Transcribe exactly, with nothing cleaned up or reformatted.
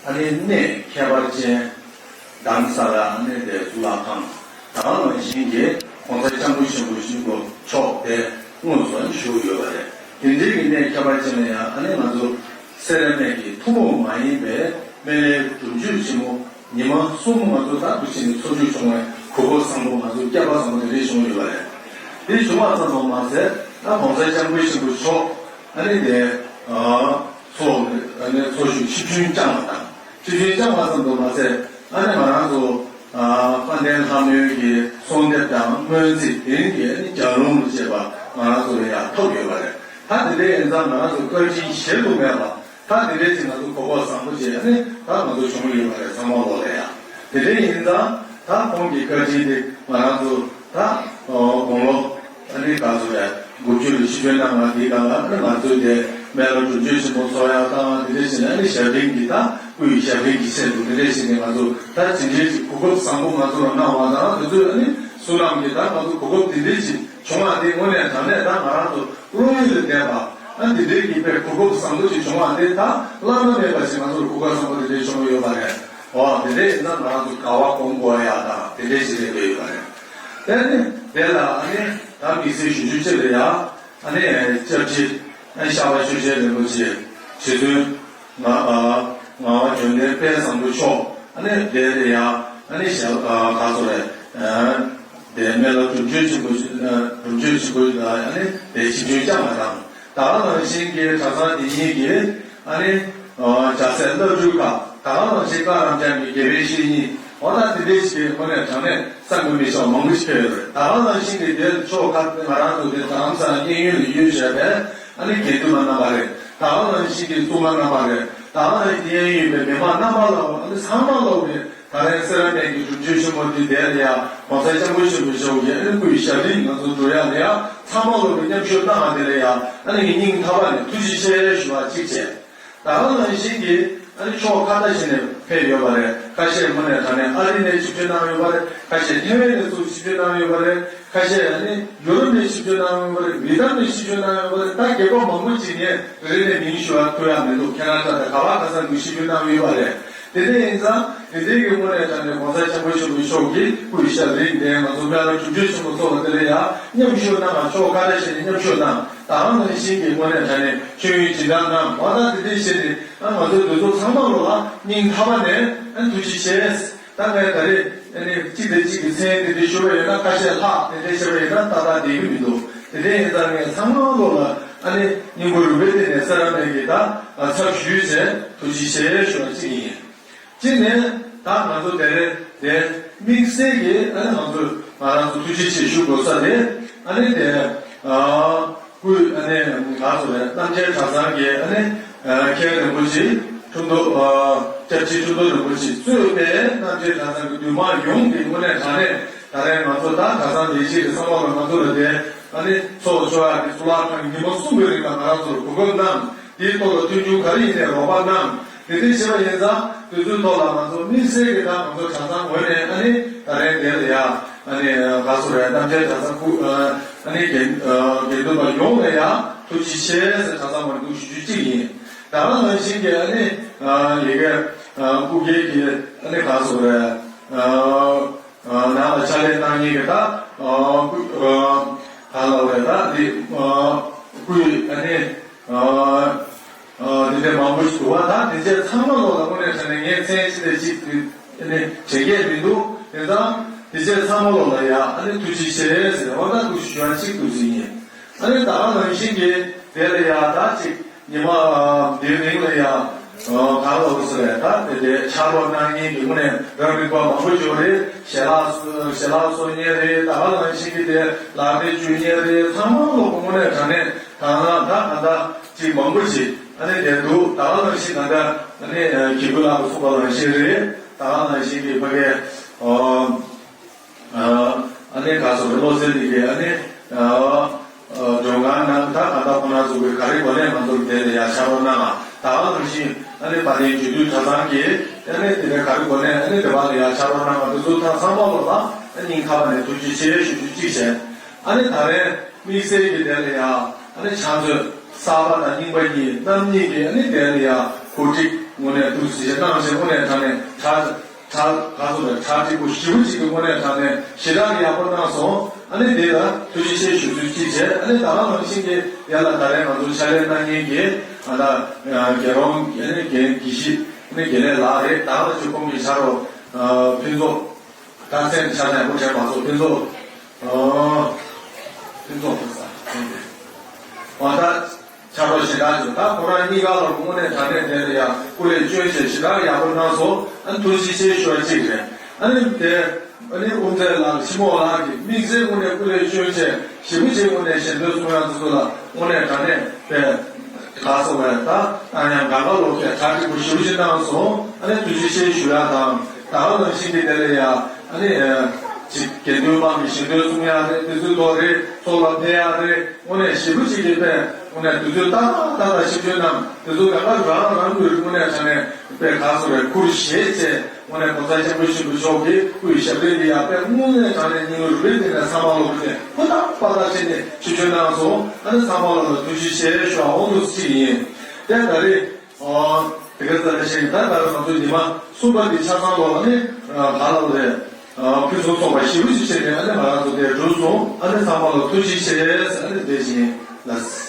ཨ་ནི་གནས་ཁྱད་པར་ཅན་དྷ་རམ་ས་ལ་ཨ་ནི་དེ་གཙུག་ལག་ཁང་ད་ག་ནང་བཞིན་གྱི་༸གོང་ས་༸སྐྱབས་མགོན་ཆེན་པོ་ཆེན་པོ་མཆོག་དེ་དངོས་སུ་ཨ་ནི་བཞུགས་ཡོད་པ་རེད། དེ་འདྲའི་གི་གནས་ཁྱད་པར་ཅན་ལ་ཡང་ཨ་ནི་ང་ཚོ་སེ་ར་སྨད་ཀྱི་ཐུན་མོང་མ་ཡིན་པའི་སྨན་བླའི་སྒྲུབ་མཆོད་ཆེན་མོ་ཉི་མ་གསུམ་ང་ཚོ་དག་ཏུ་ཕྱིན་ནས་འཚོགས་བཅུག་བྱུང་བའི་གོ་སྐབས་བཟང་པོ་ང་ཚོ་བསྐལ་པ་བཟང་པོ་དེ་འདྲ་བྱུང་ཡོད་པ་རེད། དེ་བྱུང་བ་ཙམ་དུ་མ་ཟད་ད་༸གོང་ས་༸སྐྱབས་མགོན་ཆེན་པོ་མཆོག་ཨ་ནི་དེ་ཚོགས་ཨ་ནི་ཚོགས་ཞུགས་ཆིབས་བསྒྱུར་བསྐྱངས་པ་དང་། ཆིབས་བསྒྱུར་བསྐྱངས་པ་ཙམ་དུ་མ་ཟད་ཨ་ནི་ང་རང་ཚོ་དཔལ་ལྡན་ལྷ་མོའི་གི་གསོལ་འདེབས་དང་སྨོན་ཚིག་དེ་རིང་གི་ཨ་ནི་ལྗགས་ལུང་ལ་བཅས་པ་ང་རང་ཚོ་ལ་ཡང་ཐོབ་ཡོད་པ་རེད། ད་དེ་འདྲ་ཡིན་ཙང་ང་རང་ཚོ་བཀའ་དྲིན་གཞལ་དུ་མེད་པ། ད་དེ་འདྲའི་ཅིག་ང་ཚོ་གོ་སྐབས་བཟང་པོ་ཅིག་ཨ་ནི་ད་ང་ཚོ་བྱུང་ཡོད་པ་རེད། ཚང་མ་ལོག་ལ་ཡང་དེ་འདྲ་ཡིན་ཙང་ད་ཁོང་གི་བཀའ་དྲིན་དེ་ང་རང་ཚོ་ད་དགུང་ལོ་ཨ་ནི་ག་ཚོད་རེད། དགུ་བཅུ་ལ་ཆིབས་བསྒྱུར་གནང་བ་དེའི་སྒང་ལ་ཨ་ནི་ང་ཚོའི་དེ་སྨན་བླ་སྒྲུབ་མཆོད་ཆེན་མོ་ཚོགས་ཡག་དང་དེ་འདྲ་བྱས་ནས་ཨ་ནི་ཞབས་འབྲིང་གི་ད་སྐུའི་ཞབས་འབྲིང་གི་ཆེད་དུ་དེ་འདྲ་བྱས་ནས་ང་ཚོ་ད་ཇི་འདྲའི་ཅིག་གོ་སྐབས་བཟང་པོ་ང་ཚོ་ལ་གནང་བ་དང་དེ་ཚོས་ཨ་ནི་བསོད་ནམས་ཀྱིས་ད་ང་ཚོ་གོ་སྐབས་དེ་འདྲའི་ཅིག་བྱུང་བ་དེ་དངོས་གནས་དྲང་གནས་ད་ང་རང་ཚོ་བློ་ཡུལ་ལ་བསྡད་པ། ཨ་འདི་འདྲའི་གི་དཔེ་གོ་སྐབས་བཟང་པོ་ཅིག་བྱུང་བ་དེ་ད་བླ་ན་མེད་པ་ཞིག་ང་ཚོར་གོ་སྐབས་བཟང་པོ་དེ་འདྲའི་བྱུང་ཡོད་པ་རེད། འོ་དེ་འདྲའི་ཡིན་ཙང་ང་རང་ཚོ་དགའ་བ་སྒོམ་དགོས་ཡ་དང་དེ་འདྲའི་ཞིག་རེད་འདོད་ཡོད་པ་རེད། དེ་ནི་དེ་ལ་ཨ་ནི་ད་དམིགས་བསལ་ཞུ་རྒྱུ་ཅི་རེད་ཡ། ཨ་ནི་སྐྱབས་རྗེ་ཨ་ནི་ཤར་པ་ཆོས་རྒྱལ་རིན་པོ་ཆེ་རྗེ་བཙུན་ང་ཨ་ངག་དབང་འབྱུང་གནས་དཔལ་བཟང་པོ་མཆོག་ཨ་ནི་དེ་རེད་ཡ། ཨ་ནི་ཞལ་ཨ་ག་ཚོད་རེད། དེ་སྨན་བླ་སྒྲུབ་མཆོད་ཆེན་པོ་ཞིག་ན་སྒྲུབ་མཆོད་ཆེན་པོ་ལ་ཨ་ནི་དེ་ཆིབས་བསྒྱུར་བསྐྱངས་པ་དང་། ད་ག་ནང་བཞིན་གྱི་གྲྭ་ཚང་དེ་ཉིད་ཀྱི་ཨ་ནི་ཇ་སྲས་བླ་སྤྲུལ་ཁག་ད་ག་ནང་བཞིན་བཀའ་རབ་འབྱམས་ཀྱི་དགེ་བའི་བཤེས་གཉེན་འོ་ད་དེ་འདྲའི་ཞིག་གི་དངོས་གནས་དྲང་གནས་བསམ་གྱིས་མི་ཁྱབ་པ་མང་པོ་ཞིག་ཕེབས་ཡོད་རེད། ད་ག་ནང་བཞིན་གྱི་དེ་ཕྱོགས་ཁག་ང་རང་ཚོ་དེ་རྡ་རམ་ས་ལ་མཉན་ཡོད་ལ་ཡོད་བྱས་པའི་ཨ་ནི་དགེ་འདུན་པ་རྣམ་པ་རེད། ད་ག་ནང་བཞིན་གྱི་བཙུན་མ་རྣམ་པ་རེད། ད་ག་ནང་བཞིན་མཉན་ཡོད་པའི་མི་མང་རྣམ་པ་ལ་ཨ་ནི་ཚང་མ་ལ་འོ་ནི། ད་རེས་སེ་ར་སྨད་ཀྱི་སྒྲུབ་མཆོད་ཆེན་མོ་འདི་དེ་ལ་ཡང་༸གོང་ས་༸སྐྱབས་མགོན་ཆེན་པོ་མཆོག་གིས་ཨ་ནི་སྐུའི་ཞབས་རིམ་ང་ཚོ་འགྲོ་ཡག་ལ་ཡང་ཚང་མ་ལོག་གི་མཉམ་ཞུགས་གནང་བ་དེ་ལ་ཡང་ཨ་ནི་ངས་སྙིང་ཐག་པ་ནས་ཐུགས་རྗེ་ཆེ་ཞུ་བ་གཅིག་བྱས། ད་ག་ནང་བཞིན་གྱི་ཨ་ནི་ཕྱོགས་ཁག་ཁག་ཞིག་ནས་ཕེབས་ཡོད་པ་རེད། ཁ་ཤས་དངོས་གནས་དྲང་གནས་ཨ་རི་ནས་ཆིབས་བསྒྱུར་གནང་ཡོད་པ་རེད། ཁ་ཤས་ཐེ་ཝན་ནས་ཚུར་ཆིབས་བསྒྱུར་གནང་ཡོད་པ་རེད། ཁ་ཤས་ཨ་ནི་ཡུ་རོབ་ནས་ཆིབས་བསྒྱུར་གནང་ཡོད་པ་རེད། ཝི་ཏམ་ནས་ཆིབས་བསྒྱུར་གནང་ཡོད་པ་རེད། ད་རྒྱལ་ཁབ་མང་པོ་ཅིག་ནས་རེ་རེ་ནས་མིང་ཞུ་བ་ཐུབ་ཡག་མི་འདུག་ཁེ་ན་ཌ་དང་ག་བ་ག་ས་ནས་ཆིབས་བསྒྱུར་གནང་ཡོད་པ་རེད། དེ་འདྲ་ཡིན་ཙང་དེ་འདྲའི་གི་དངོས་གནས་དྲང་གནས་༸གོང་ས་༸སྐྱབས་མགོན་ཆེན་པོ་མཆོག་གི་སྐུའི་ཞབས་རིམ་དེ་ང་ཚོ་སྨན་བླ་སྒྲུབ་མཆོད་ཆེན་པོ་ཚོགས་པ་དེ་ལ་ཡང་མཉམ་ཞུགས་གནང་བ་ཕྱོགས་ཁག་ཁག་ཞིག་ནས་མཉམ་ཞུགས་གནང་། ད་ག་ནང་བཞིན་གྱི་དངོས་གནས་དྲང་གནས་མཆོད་ཡོན་སྦྱིན་བདག་གནང་བ་དང་དེ་འདྲའི་བྱས་ཏེ་ཨ་ང་ཚོ་འདི་ཚོ་ཚང་མ་ལོག་ལ་སྙིང་ཐག་པ་ནས་ཨ་ཐུགས་རྗེ་ཆེ། ད་ངས་ད་རེས་ཨ་ནི་གཅིག་དང་གཅིག་གི་མཚན་དེ་འདྲ་ཞུ་བ་ཡིན་ན་ཁ་ཤས་ལྷག་དེ་འདྲ་བྱས་པ་ཡིན་ན་ཏག་ཏག་བསྡད་ཀྱི་མི་འདུག་དེ་འདྲ་ཡིན་ཙང་ངས་ཚང་མ་ལོག་ལ་ཨ་ནི་སྙིང་པོ་རུས་པའི་གཏིང་ནས་སེ་ར་སྨད་ཀྱི་ད་ཚབ་ཞུས་བྱས་ཐུགས་རྗེ་ཆེ་ཞུ་བ་གཅིག་ཡིན། གཅིག་ནས་ད་ང་ཚོ་དེ་རེད་དེ་དམིགས་བསལ་གྱི་ཨ་ནི་ང་ཚོ་ང་རང་ཚོ་ཐུགས་རྗེ་ཆེ་ཞུ་དགོས་ས་དེ་ཨ་ནི་དེ་ཨ། སྐུའི་ཨ་ནི་ག་ཚོད་རེད། རྣམ་རྒྱལ་གྲྭ་ཚང་གི་ཨ་ནི་མཁན་རིན་པོ་ཆེ་ཁྲི་ཐོག་སྐྱབས་རྗེ་ཁྲི་ཐོག་རིན་པོ་ཆེ་གཙོས་པའི་རྣམ་རྒྱལ་གྲྭ་ཚང་གི་འདུས་མང་ཡོངས་ཀྱི་དངོས་གནས་དྲང་གནས་ད་རེས་ང་ཚོ་ད་གྲྭ་ཚང་ལས་བྱེད་ཀྱི་ཚང་མ་ལ་ང་ཚོ་ལ་དེ་ཨ་ནི་ཚོགས་གཙོ་ཡག་གི་གཙུག་ལག་ཁང་ཉི་མ་གསུམ་པའི་རིང་ལ་ང་རང་ཚོར་གོ་སྐབས་གནང་། དེའི་ཐོག་ལ་མཐུན་འགྱུར་ག་རེ་ཡིན་ནའི་རོགས་པ་གནང་། དེ་འདྲ་བྱས་པ་ཡིན་ཙང་དེ་ཚོའི་ཐོག་ལ་ང་ཚོ་དམིགས་བསལ་གྱི་ད་ང་ཚོ་གྲྭ་ཚང་ངོས་ནས་ཨ་ནི་ད་རེས་དེ་ལ་ཡ་ཨ་ནི་ག་ཚོད་རེད། རྣམ་རྒྱལ་གྲྭ་ཚང་སྐུ་ཨ་ནི་དགེ་དགེ་འདུན་པ་ཡོངས་ལ་ཡ་ཐུགས་རྗེ་ཆེ་ཟེར་གྲྭ་ཚང་ངོས་ནས་འདུག་ཞུ་རྒྱུ་གཅིག་ཡིན། ད་ག་ནང་བཞིན་གྱི་ཨ་ནི་ཡ་གི་སྐུ་སྒེར་གྱི་ཨ་ནི་ག་ཚོད་རེད། ནང་ལ་ཕྱག་ལས་གནང་མཁན་གྱི་ད་སྐུ་ག་ལ་བས་ད་འདི་སྐུའི་ཨ་ནི། འདི་འདྲའི་མང་པོ་ཞིག་འདུག་བ། ད་དེ་ཚོ་ཚང་མ་ལོག་ལ་དངོས་གནས་དྲང་གནས་ངས་མཚན་གཅིག་དང་གཅིག་ནི་དྲན་སྐལ་མི་འདུག་དེ་ཙང་དེ་ཚོ་ཚང་མ་ལོག་ལ་ཡ་ཨ་ནི་ཐུགས་རྗེ་ཆེ་ཟེར་འོ་ད་ཐུགས་རྗེ་ཆེ་ཞུ་བ་གཅིག་ཏུ་ཟིན་ཡིན། ཨ་ནི་ད་ག་ནང་བཞིན་གྱི་དེ་ལ་ཡ་ད་ཅིག་ཉི་མ་འདིའི་རིང་ལ་ཡ་གང་ལ་འོ་ཟེར་བས་ད་དེ་དེ་ཕྱག་རོགས་གནང་མཁན་གྱི་དངོས་གནས་རབ་རིག་པ་མང་པོ་ཡོད་རེད། ཞལ་ལག་ཞལ་ལག་གསོལ་མཁན་རེད། ད་ག་ནང་བཞིན་གྱི་དེ་ལག་རྟེན་སྤྱོད་མཁན་རེད། ཚང་མ་ལོག་དངོས་གནས་དྲང་གནས་དང་ལ་ད་ག་ད། ཅིག་མང་པོ་ཞིག་ཨ་ནི་དེ་འདུག་ད་ག་ནང་བཞིན་ད་ལྟ་ཨ་ནི་གྱི་གུ་ལགས་གསུངས་པ་ནང་བཞིན་རེད། ད་ག་ནང་བཞིན་གྱི་ཕ་གི་ཨ་ནི་ག་སོ་རེ་བློ་གསལ་འདི་གི་ཨ་ནི་མགྲོན་ཁང་ནང་ད་ག་ད་ཁོ་ན་ཚོ་གི་ག་རེ་གོ་གནས་ང་ཚོར་དེ་ལ་ཡ་ཕྱག་རོགས་གནང་ང་། ད་ག་ནང་བཞིན་ཨ་ནི་དཔལ་ལྡན་རྒྱུད་སྟོད་གྲྭ་ཚང་གི་ཨ་ནི་དེ་ལ་ག་རེ་གོ་གནས་ཨ་ནི་དེ་བ་ལ་ཡ་ཕྱག་རོགས་གནང་ང་། དེ་ཚོ་ད་ཚང་མ་ལོ་ལ་ཨ་སྙིང་ཐག་པ་ནས་ཐུགས་རྗེ་ཆེ་ཞུ་རྒྱུ་གཅིག་བྱས། ཨ་ནི་ད་རེས་དམིགས་བསལ་གྱི་དེ་ལ་ཡ་ཨ་ནི་ཕྱག་མཛོད་གསར་པ་དང་རྙིང་པ་གཉིས་རྣམ་གཉིས་ཀྱི་ཨ་ནི་དེ་ལ་ཡ་གོ་སྒྲིག་ དངོས་གནས་ཐུགས་རྗེ་ཆེ་གནང་ཞེས་དངོས་གནས་དྲང་གནས་གྲ་གྲ་ག་ཚོད་རེད། གྲ་སྒྲིག་པོ་ཞེ་པོ་ཅིག་གི་དངོས་གནས་དྲང་གནས་ཞེ་དྲག་གི་ཡག་པོ་གནང་སོང་། ཨ་ནི་དེ་ལ་ཐུགས་རྗེ་ཆེ་ཞུ་ཚུལ་གཅིག་བྱས། ཨ་ནི་ད་ག་ནང་བཞིན་གྱི་ཡ་ལ་ད་རེས་ང་ཚོ་ཕྱག་ལས་གནང་མཁན་གྱི་ཨ་ད་རྒྱལ་རོང་ཨ་ནི་དགེ་དགེ་བཤེས་ཨ་ནི་དགེ་ལེགས་ལགས་རེད། ད་ག་ཅིག་ཁོང་གི་ཕྱག་རོགས་ཕུན་ཚོགས། ད་སེམས་ཆ་ནས་དབུ་ཁྲིད་མ་སོགས་ཕུན་ཚོགས། ཨོ། ཕུན་ཚོགས་ཕུན་ཚོགས། ཨོ་ད་ཆ་རོགས་ཞེ་དྲག་བྱུང་། ད་ཁོ་རང་གཉིས་ཀ་ལ་དངོས་གནས་དྲང་གནས་དེ་ལ་ཡང་སྐུ་ལས་བསྐྱོན་བྱས་ཞེ་དྲག་ཡག་པོ་གནང་སོང་། ཨ་ནི་ཐུགས་རྗེ་ཆེ་ཞུ་བ་གཅིག་རེད། ཨ་ནི་དེ་ཨ་ནི་དབུ་མཛད་ལགས་ཆི་མོ་ལགས་ཀྱིས་དམིགས་བསལ་དངོས་གནས་སྐུ་ལས་བསྐྱོན་བྱས་ཞེ་པོ་ཅིག་དངོས་གནས་ཞལ་འདོན་གསུང་ཡག་དེ་ཚོ་ལ་དངོས་གནས་དྲང་གནས་དཔེ། ག་སོང་བས་ད་ཨ་ཡང་ག་ག་ལོག་གས་གྲ་སྒྲིག་པོ་ཞེ་པོ་ཅིག་གནང་སོང་། ཨ་ནི་ཐུགས་རྗེ་ཆེ་ཞུ་ཡག་དང་། ད་ག་ནང་བཞིན་གྱི་དེ་ལ་ཡ་ཨ་ནི་ཅིག་དགེ་འདུན་དམངས་ཀྱི་ཞལ་འདོན་གསུང་ཡག་རེད། དེ་ཚོའི་ཐོག་རེད། ཚོགས་ལ་ཕེབས་ཡག་རེད། དངོས་གནས་ཞེ་པོ་ཅིག་གི་དཔེ་དངོས་གནས་དུས་ཚོད་ཏག་ཏག་ཏག་ཏག་ཞིབ་དཔྱོད་གནང་། དེ་ཚོ་ག་ག་རང་རང་གི་དངོས་གནས་དྲང་གནས་དཔེ་ག་སོང་བས་ཁུར་བཞེས་བྱས། དངོས་གནས་གོང་ས་སྐྱབས་མགོན་ཆེན་པོ་མཆོག་གིས་སྐུའི་ཞབས་རིམ་འདི་ཡང་དཔེ་དངོས་གནས་དྲང་གནས་སྙིང་རུས་རེ་གཏིང་ནས་ཚང་མ་ལོག་སྟེ་ཧུར་ཐག་པ་ཐག་བྱས་ནས་ཆིབས་བསྒྱུར་གནང་སོང་། ཨ་ནི་ཚང་མ་ལོག་ལ་ཐུགས་རྗེ་ཆེ་ཞུ་བ་འོང་དུ་གཅིག་ཡིན། དེ་ད་རེས་དེ་ག་ཙམ་ཞིག་ད་ད་ང་ཚོ་ཉི་མ་གསུམ་པ་འདི་ཆ་ཚང་ལོག་ལ་ནི་ག་ལ་རེད། ཕུན་སུམ་ཚོགས་པ་ཞེ་པོ་ཅིག་བྱས་ནས་ཨ་ནི་ང་རང་ཚོ་དེ་གྲུབ་སོང་། ཨ་ནི་ཚང་མ་ལ་ཐུགས་རྗེ་ཆེ་ཟེར་ཨ་ནི་དེ་བཞིན་ལ།